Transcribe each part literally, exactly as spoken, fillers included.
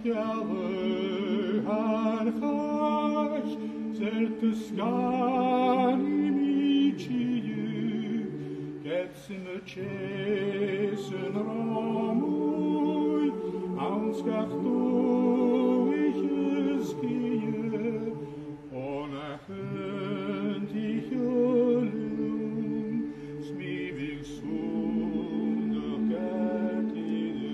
Gealladh ar chàch, 's air do sgàil mi tilleadh, ged 's iomadh tè san ròmhadh, anns gach dùthaich is gille, o nach aontaich thu leam, 's mi bhith sunndach gad iarraidh.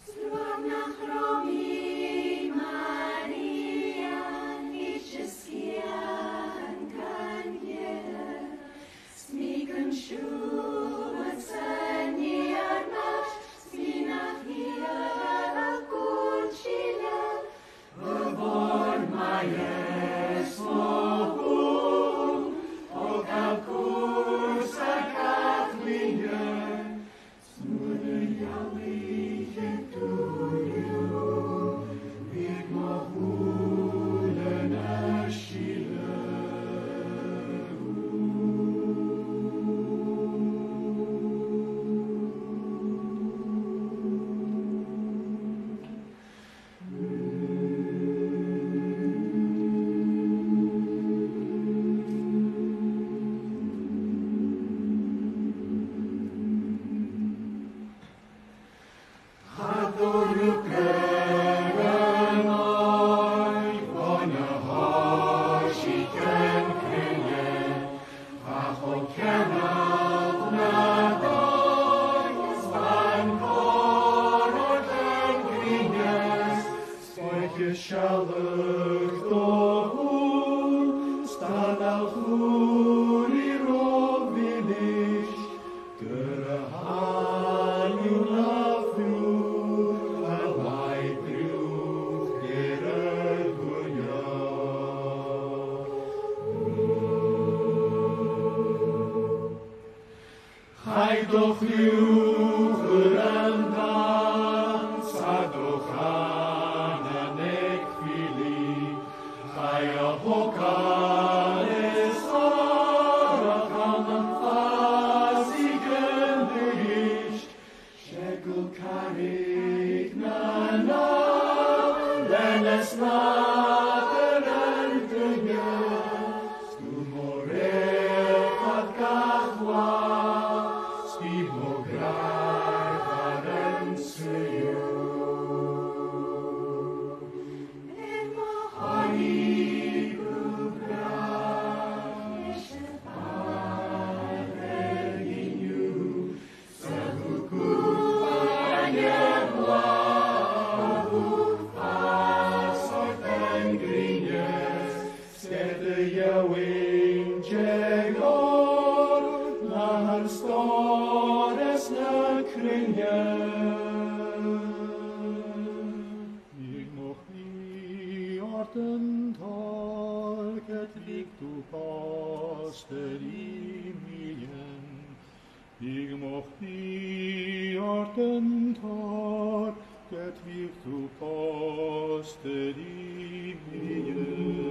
Sruth nach robh mi mar iad, is sgian gan iad, 's mi gun siubhal san iarmailt, 's mi nach iarr a' gùn tilleadh, a bhòrd math is mo shùil, o gabh cùrsa gach linne. Sealladh do shùil, 's tha na h-uile rud mhìnis, gur a thaobh na fiù, a laigh briugh air a' ghuinneach. Chaidh do chliù chur an dàn, 's a do chànan aig filleadh. Chaidh a thogail is a' chànan fàs a' gheamhraidh. Seagal carraig nan àl, lean a-staigh air an duine. Sguir mo rèir fad gach latha, 's bidh mo ghràdh air an suidhe. Air mo chòmhnaidh gu bràth, leis a' bhàrr air an inneadh, 's a thug an earball, a thug fàs ort an grinneas, 's ged a gheibh inntinn ort na tha an stòras na cruinne. Bhiodh mo chridhe ort an toirt ged bhiodh tu pòsta ri millean. Bhiodh mo chridhe ort an toirt ged bhiodh tu pòsta ri millean.